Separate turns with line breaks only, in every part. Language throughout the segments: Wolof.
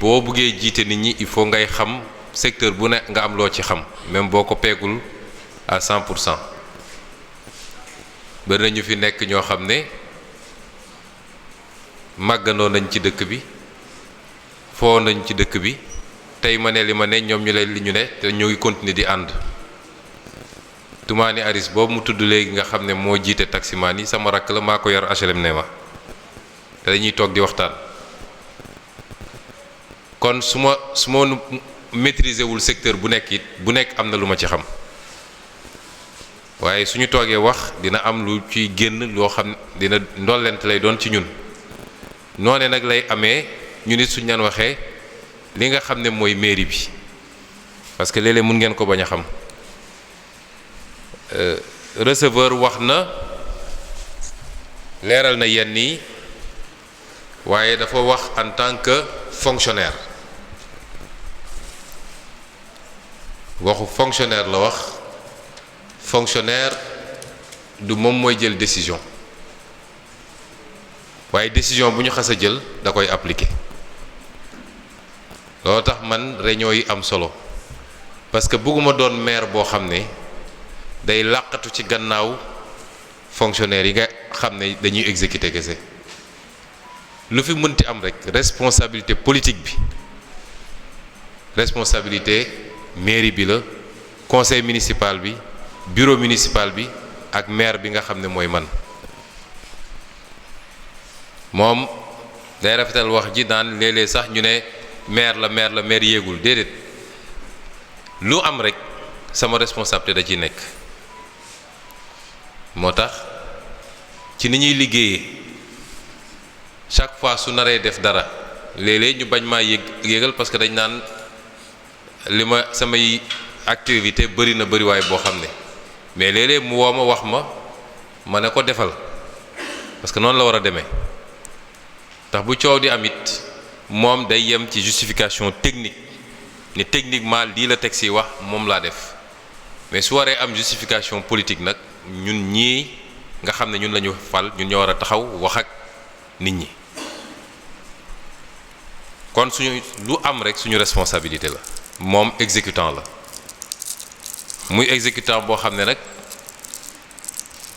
boo buggee jiite nit ñi il faut ngay xam secteur bu ne nga am loo ci xam même boo ko peegul à 100%. bari na ñu fi nekk ñoo xam ne màggandoo nañ ci dëkk bi foo nañ ci dëkk bi tey ma ne li ma ne ñoom ñu leen li ñu ne te ñu ngi continuer di ànd. Toumani Aris boobu mu tudd léegi nga xam ne moo jiite taximaan yi sama rakk la maa ko yor HLM ne ma te dañuy toog di waxtaan. kon su ma maîtriser wul secteur bu nekk it bu nekk am na lu ma ci xam waaye suñu toogee wax dina am lu ciy génn loo xam dina ndollent lay doon ci ñun noone nag lay amee ñu nit suñ leen waxee li nga xam ne mooy mairie bi parce que léeg-léeg mun ngeen ko bañ a xam receveur wax na leeral na yenn yi waaye dafa wax en tant que fonctionnaire waxu fonctionnaire la wax fonctionnaire du moom mooy jël décision waaye décision bu ñu xas a jël da koy appliquer loolu tax man réunion yi am solo parce que bëgguma doon maire boo xam ne day làqatu ci gannaaw fonctionnaire yi nga xam ne dañuy exécuter kese lu fi mënti am rek responsabilité politique bi responsabilité mairie bi la conseil municipal bi bureau municipal bi ak maire bi nga xam ne mooy man moom day rafetal wax ji daan léeg-léeg sax ñu ne maire la maire yéegul déedéet lu am rek sama responsabilité da ciy nekk moo tax ci ni ñuy liggéeyee chaque fois su naree def dara léeg-léeg ñu bañ maa yégal parce que dañ naan li ma samay activité bëri na bëriwaay boo xam ne mais léeg-léeg mu woo ma wax ma ne ko defal parce que noonu la war a demee tax bu coow di am it moom day yem ci justification technique ni techniquement lii la teg si wax moom laa def mais su waree am justification politique nag ñun ñii nga xam ne ñun la ñu fal ñun ñoo war a taxaw wax ak nit ñi kon suñu lu am rek suñu responsabilité la moom exécutant la muy exécutant boo xam ne nag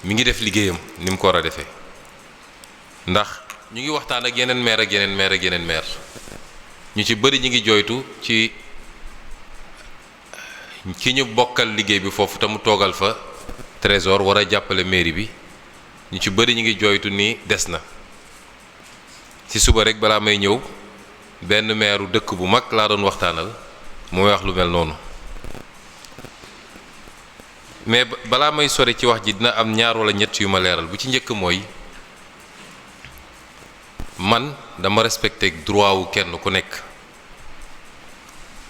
mi ngi def liggéeyam ni mu ko war a defee ndax ñu ngi waxtaan ak yeneen maire ak yeneen maire ak yeneen maire ñu ci bëri ñu ngi jooytu ci ki ñu bokkal liggéey bi foofu te mu toogal fa trésor war a jàppale mairie bi ñu ci bëri ñu ngi jooytu ni des na ci suba rek balaa may ñëw benn maire dëkk bu mag laa doon waxtaanal mooy wax lu mel noonu mais balaa may sori ci wax ji dina am ñaar wala ñett yu ma leeral bu ci njëkk mooy man dama respecté droit wu kenn ku nekk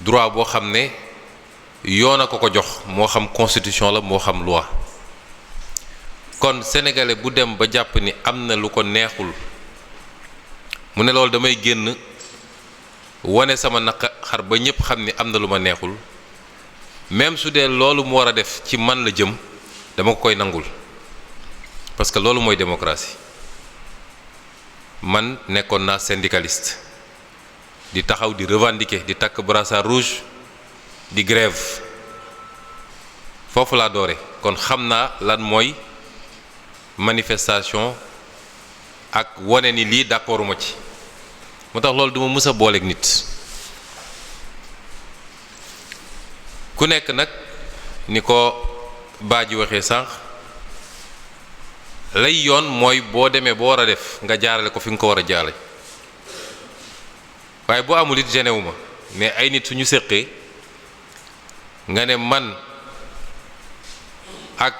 droit boo xam ne yoon a ko jox moo xam constitution la moo xam loi kon sénégalais bu dem ba jàpp ni am na lu ko neexul mu ne loolu damay génn wane sama naqar ba ñëpp xam ni am na lu ma neexul même su dee loolu mu war a def ci man la jëm dama ko koy nangul parce que loolu mooy démocratie man nekkoon naa syndicaliste di taxaw di revendiquer di takk brassard rouge di grève foofu laa doore kon xam naa lan mooy manifestation ak wane ni lii d'accorduma ci moo tax loolu duma mës a booleeg nit ku nekk nag ni ko baaji waxee sànq lay yoon mooy boo demee boo war a def nga jaarale ko fi nga ko war a jaarale waaye boo amul it genewu ma mais ay nit suñu séqee nga ne man ak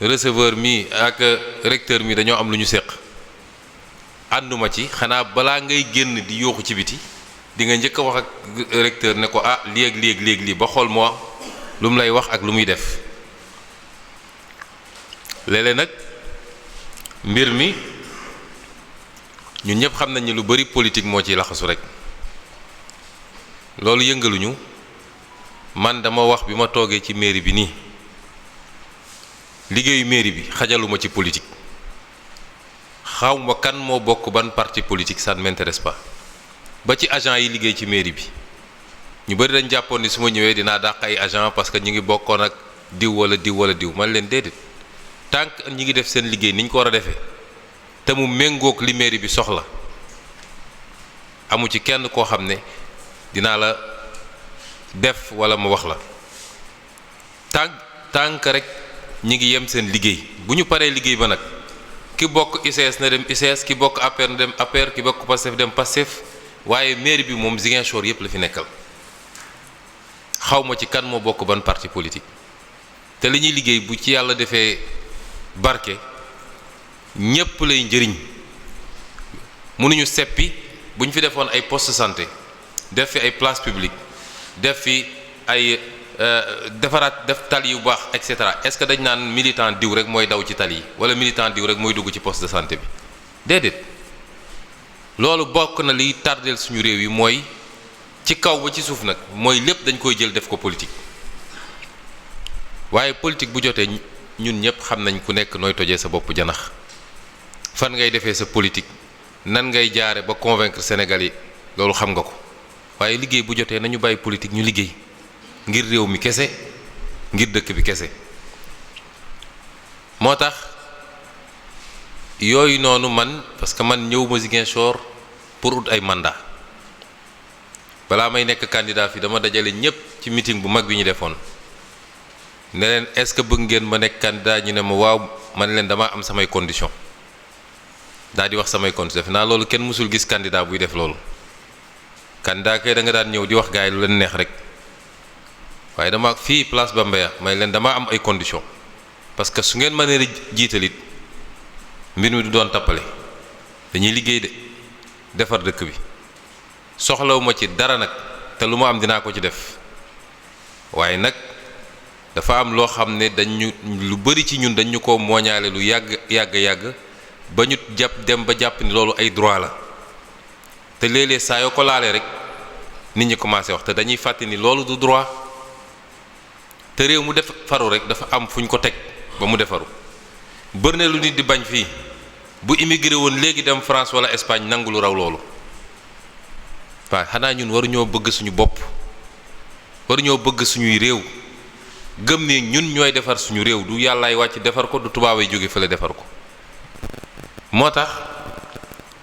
receveur mi ak recteur mi dañoo am lu ñu séq ànduma ci xanaa balaa ngay génn di yooxu ci biti di nga njëkk a wax ak recteur ne ko ah léeg-léeg ba xool moo lu mu lay wax ak lu muy def léeg-léeg nag mbir mi ñun ñëpp xam nañ ni lu bari politique moo ciy laxasu rek loolu yëngaluñu man dama wax bi ma toogee ci mairie bi nii liggéeyu mairie bi xajaluma ci politique xawma kan moo bokk ban parti politique ça ne m'intéresse pas ba ci agent yi liggéey ci mairie bi ñu bari dañ jàppoon ni su ma ñëwee dinaa dàq ay agent parce que ñu ngi bokkoon ak diw wala diw wala diw man leen déedéet tant que ñi ngi def seen liggéey ni ñu ko war a defee te mu méngoog li mairie bi soxla amu ci kenn koo xam ne dinaa la def wala ma wax la tant que rek ñi ngi yem seen liggéey bu ñu paree liggéey ba nag ki bokk ICS na dem ICS ki bokk APR na dem APR ki bokk Pastef dem Pastef waaye mairie bi moom Ziguinchor yëpp la fi nekkal xawma ci kan moo bokk ban parti politique te li ñuy liggéey bu ci yàlla defee barke ñépp lay njëriñ mënuñu seppi bu ñu fi defoon ay poste santé def fi ay place publique def fi ay defaraat def tali yu baax et cetera est-ce que dañ naan militant diw rek mooy daw ci tali yi wala militant diw rek mooy dugg ci poste de santé bi déedéet loolu bokk na liy tardeel suñu réew yi mooy ci kaw ba ci suuf nag mooy lépp dañ koy jël def ko politique waaye politique bu jotee ñun ñëpp xam nañ ku nekk nooy tojee sa bopp janax fan ngay defee sa politique nan ngay jaare ba convaincre Sénégal yi loolu xam nga ko waaye liggéey bu jotee nañu bàyyi politique ñu liggéey ngir réew mi kese ngir dëkk bi kese moo tax yooyu noonu man parce que man ñëwuma Ziguinchor pour ut ay mandat balaa may nekk candidat fi dama dajale ñépp ci meeting bu mag bi ñu defoon ne leen est-ce que bëgg ngeen ma nekk candidat ñu ne ma waaw man leen dama am samay condition daal di wax samay condition def naa loolu kenn mësul gis candidat buy def loolu candidat kay da nga daan ñëw di wax gaay lu leen neex rek waaye dama fii place Bambeya may leen dama am ay condition parce que su ngeen mënee jiitalit mbir mi du doon tappale dañuy liggéey de defar dëkk bi soxlawuma ci dara nag te lu ma am dinaa ko ci def waaye nag dafa am loo xam ne dañu lu bari ci ñun dañu ko mooñaale lu yàgg ba ñu dem ba jàpp ni loolu ay droit la te léeg-léeg saa yoo ko laalee rek nit ñi commencé wax te dañuy fàtte ni loolu du droit te réew mu def faru rek dafa am fu ñu ko teg ba mu defaru bër ne lu nit di bañ fii bu immigré woon léegi dem France wala Espagne nangu lu raw loolu waaye xanaa ñun waruñoo bëgg suñu bopp waruñoo bëgg suñuy réew gëm ni ñun ñooy defar suñu réew du yàllaay wàcc defar ko du tubaabay jóge fële defar ko moo tax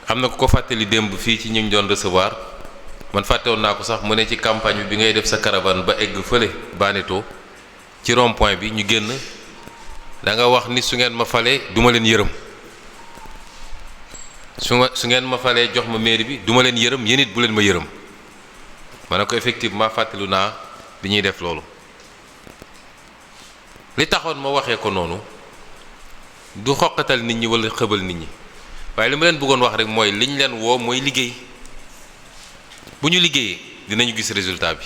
am na ku ko fàttali démb fii ci ñu doon recevoir man fàttewoon naa ko sax mu ne ci campagne bi ngay def sa caravane ba egg fële Baneto ci rond point bi ñu génn da nga wax ni su ngeen ma falee duma leen yërëm su ngeen ma falee jox ma mairie bi duma leen yërëm yéen it bu leen ma yërëm ma ne ko effectivement fàttalu naa bi ñuy def loolu li taxoon ma waxee ko noonu du xoqatal nit ñi wala xëbal nit ñi waaye li ma leen bëggoon wax rek mooy liñ leen woo mooy liggéey bu ñu liggéeyee dinañu gis résultat bi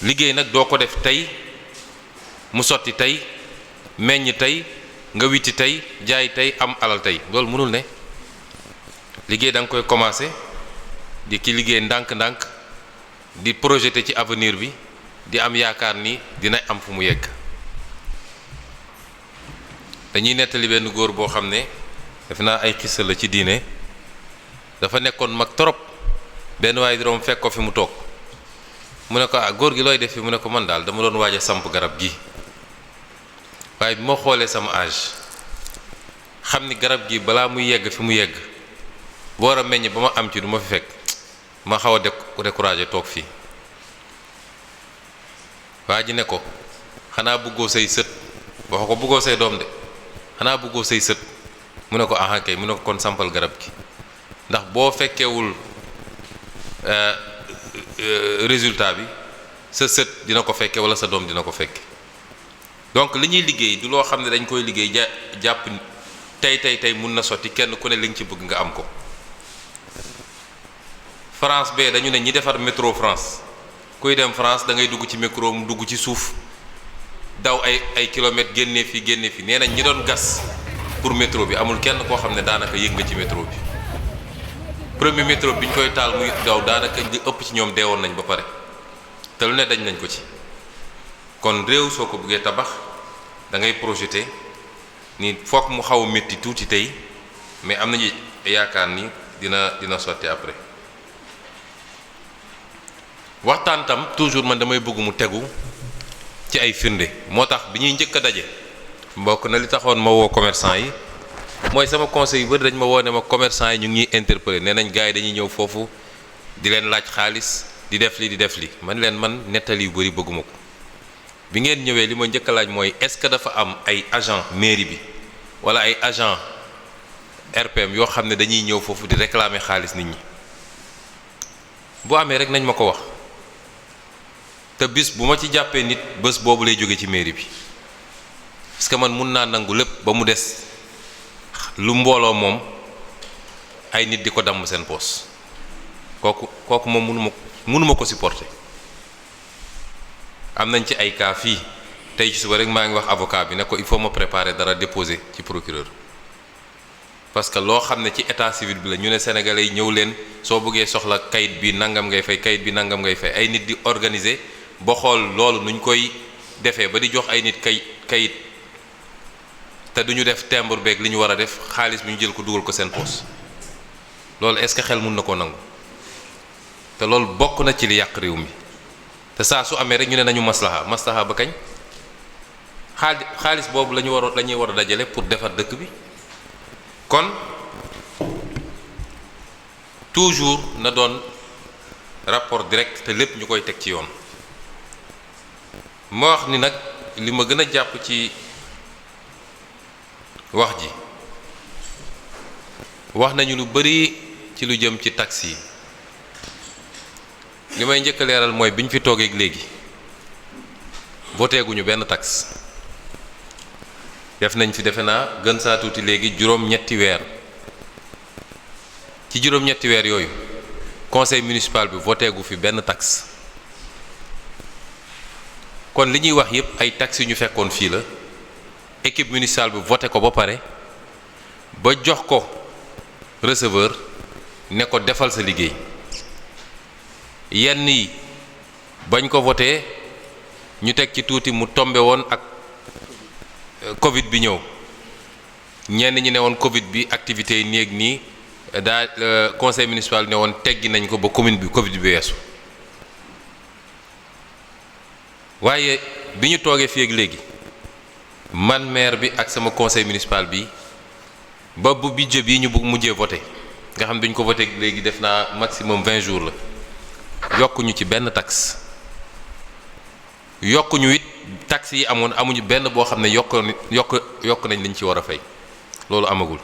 liggéey nag doo ko def tey mu sotti tey meññ tey nga witti tey jaay tey am alal tey loolu mënul ne liggéey da nga koy commencer di ki liggéey ndànk-ndànk di projeter ci avenir bi di am yaakaar ni dina am fu mu yegg dañuy nettali benn góor boo xam ne def naa ay xissa la ci diine dafa nekkoon mag trop benn waaye di fekk ko fi mu toog mu ne ko góor gi looy def fi mu ne ko man daal dama doon waaj a samp garab gi waaye bi ma xoolee sama âge xam ni garab gi balaa muy yegg fi mu yegg bu war a meññ ba ma am ci du ma fi fekk ma xaw a découragé toog fii waa ji ne ko xanaa bëggoo say sët wax ko bëggoo say doom de xanaa bëggoo say sët mu ne ko aha kay mu ne ko kon sampal garab gi ndax boo fekkewul résultat bi sa sët dina ko fekke wala sa doom dina ko fekke donc li ñuy liggéey du loo xam ne dañ koy liggéey jàpp tey mun na sotti kenn ku ne li nga ci bëgg nga am ko France bee dañu ne ñi defar métro France kuy dem France da ngay dugg ci métro mu dugg ci suuf daw ay kilomètres génnee fi nee nañ ñi doon gas pour métro bi amul kenn koo xam ne daanaka yëg nga ci métro bi premier métro bi ñu koy taal muy daw daanaka li ëpp ci ñoom deewoon nañ ba pare te lu ne dañ nañ ko ci kon réew soo ko bëggee tabax da ngay projeté ni foog mu xaw a métti tuuti tey mais am nañu yaakaar ni dina sotti après waxtaan tam toujours man damay bëgg mu tegu ci ay firnde moo tax bi ñuy njëkk a daje mbokk na li taxoon ma woo commerçant yi mooy sama conseil yu bëri dañ ma woo ne ma commerçant yi ñu ngi ñuy interpeller nee nañ gars yi dañuy ñëw foofu di leen laaj xaalis di def li man leen man nettali yu bëri bëgguma ko bi ngeen ñëwee li ma njëkk a laaj mooy est-ce que dafa am ay agent mairie bi wala ay agent RPM yoo xam ne dañuy ñëw foofu di réclamer xaalis nit ñi bu amee rek nañ ma ko wax te bis bu ma ci jàppee nit bés boobu lay jóge ci mairie bi parce que man mun naa nangu lépp ba mu des lu mbooloo moom ay nit di ko damm seen poos kooku moom mënuma ko supporter am nañ ci ay cas fii tey ci suba rek maa ngi wax avocat bi ne ko il faut ma préparer dara déposer ci procureur parce que loo xam ne ci état civil bi la ñu ne sénégalais yi ñëw leen soo bëggee soxla kayit bi nangam ngay fay kayit bi nangam ngay fay ay nit di organiser ba xool loolu nuñ koy defee ba di jox ay nit kayit te duñu def timbre beeg li ñu war a def xaalis bi ñu jël ko dugal ko seen poos loolu est-ce que xel mun na koo nangu te loolu bokk na ci li yàq réew mi te saa su amee rek ñu ne nañu maslaha ba kañ xaalis boobu la ñuy war a dajale pour defar dëkk bi kon toujours na doon rapport direct te lépp ñu koy teg ci yoon ma wax ni nag li ma gën a jàpp ci wax ji wax nañu lu bari ci lu jëm ci taxi yi li may njëkk a leeral mooy bi ñu fi toogee léegi voté guñu benn taxe def nañ fi defe naa gën saa tuuti léegi juróom-ñetti weer ci juróom-ñetti weer yooyu conseil municipal bi voté gu fi benn taxe kon li ñuy wax yépp ay taxes yu ñu fekkoon fii la équipe municipale bi voté ko ba pare ba jox ko receveur ne ko defal sa liggéey yenn yi bañ ko voté ñu teg ci tuuti mu tombe woon ak Covid bi ñëw ñenn ñi ne woon Covid bi activités yi néeg nii daa conseil municipal ne woon teggi nañ ko ba commune bi Covid bi weesu waaye bi ñu toogee fii ak léegi man maire bi ak sama conseil municipal bi ba bu budget bii ñu bëgg mujjee voté nga xam duñ ko voté léegi def naa maximum 20 jours la yokkuñu ci benn taxe yokkuñu it taxe yi amuñu benn boo xam ne yokk nañ liñ ci war a fay loolu amagul